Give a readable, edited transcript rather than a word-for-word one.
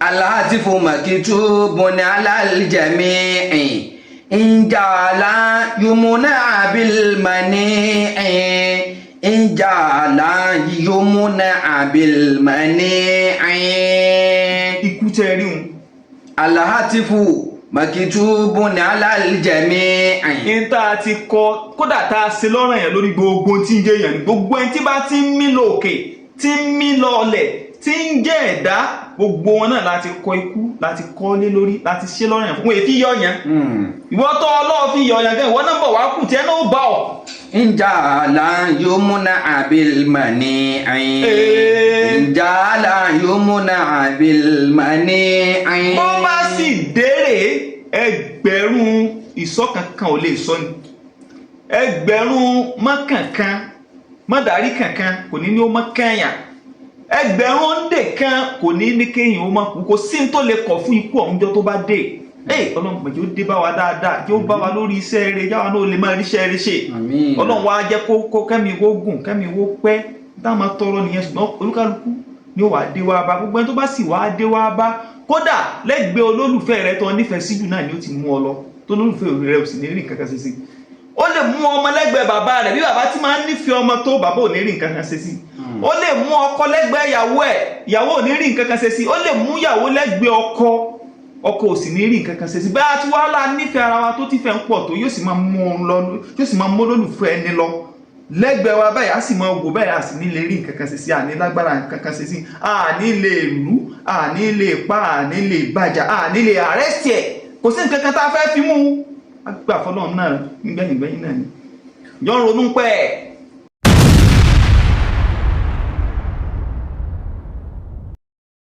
الهاتف مكتوب على الجميع إن جعل يمنع بالمنيع إن جعل يمنع بالمنيع. Ikú tẹ́ rí un. الهاتف مكتوب على الجميع. Ní tá a ti kọ, kódà tá a ṣe lọ́rọ̀ yẹn lórí gbogbo ohun tí ń jẹ́ èèyàn ni, gbogbo ẹni tí bá ti ń mí lọ òkè, tí ń mí lọ ọlẹ̀, tí ń jẹ́ ẹ̀dá, gbogbo wọn náà láti kọ ikú, láti kọ́ lé lórí, láti ṣe lọ́rọ̀ yẹn fún wọn, èéfì yọ yẹn. Ìwọ tó ọlọ́ọ̀ fi yọ yẹn gan, ìwọ náà bọ̀ wá kù tí ẹ náà ó bá ọ. إن جعل يمنع بالمنيع. إن جعل يمنع بالمنيع. Bó bá sì dérè, ẹgbẹ̀rún ìsọ́ kankan ò lè sọ ni, ẹgbẹ̀rún mọ́kànkan mọ́dàrí kankan kò ní ní ó mọ́kànyà, ẹgbẹ̀rún òǹdè kan kò ní ní kéèyàn ó mọ́ kú. Kò sí ní tó lè kọ̀ fún ikú ọ̀hún jọ tó bá dé. Ee, Ọlọ́run pẹ̀jọ́, ó dé bá wa dáadáa, jẹ́ ó bá wa lórí iṣẹ́ rere, jáwa náà ó lè máa ríṣẹ́ rere ṣe. Àmín. Ọlọ́run wá jẹ́ kó kẹ́mi wó gùn, kẹ́mi wó pẹ́, táwọn máa tọrọ nìyẹn. Ṣùgbọ́n olúkálukú ni ó wàá dé wá bá gbogbo ẹni tó bá sì wàá dé wá bá, kódà lẹ́gbẹ̀ẹ́ olólùfẹ́ rẹ tó nífẹ̀ẹ́ síjù náà ni ó ti mú ọ lọ, tó olólùfẹ́ rẹ ò sì ní rí nǹkan kan ṣe sí. Ó lè mú ọmọ lẹ́gbẹ̀ẹ́ bàbá rẹ̀, bí bàbá tí máa ń nífẹ̀ẹ́ ọmọ tó, bàbá ò ní rí nǹkan kan ṣe sí. Ó lè mú ọkọ lẹ́gbẹ̀ẹ́ ìyàwó ẹ̀, ìyàwó ò ní rí nǹkan kan ṣe sí. Ó lè mú ìyàwó lẹ́gbẹ̀ẹ́ ọkọ, ọkọ ò sì ní rí nǹkan kan ṣe sí. Bẹ́ẹ̀ àti wàhálà nífẹ̀ẹ́ ara wa tó ti fẹ́ ń pọ̀ tó, yóò sì máa mú un lọ, yóò sì máa mú olólùfẹ́ ẹni lọ lẹ́gbẹ̀ẹ́ wa báyìí, á sì máa wò báyìí, á sì ní lè rí nǹkan kan ṣe sí, àní lágbára nǹkan kan ṣe sí, àní lè lù, àní lè pa, àní lè bàjá, àní lè arrest ẹ̀. Kò sí nǹkan kan tá a fẹ́ fi mú un. Á gbà fọlọ́run náà nígbẹ̀yìngbẹ̀yìn náà ni jọ ń ronú pẹ́.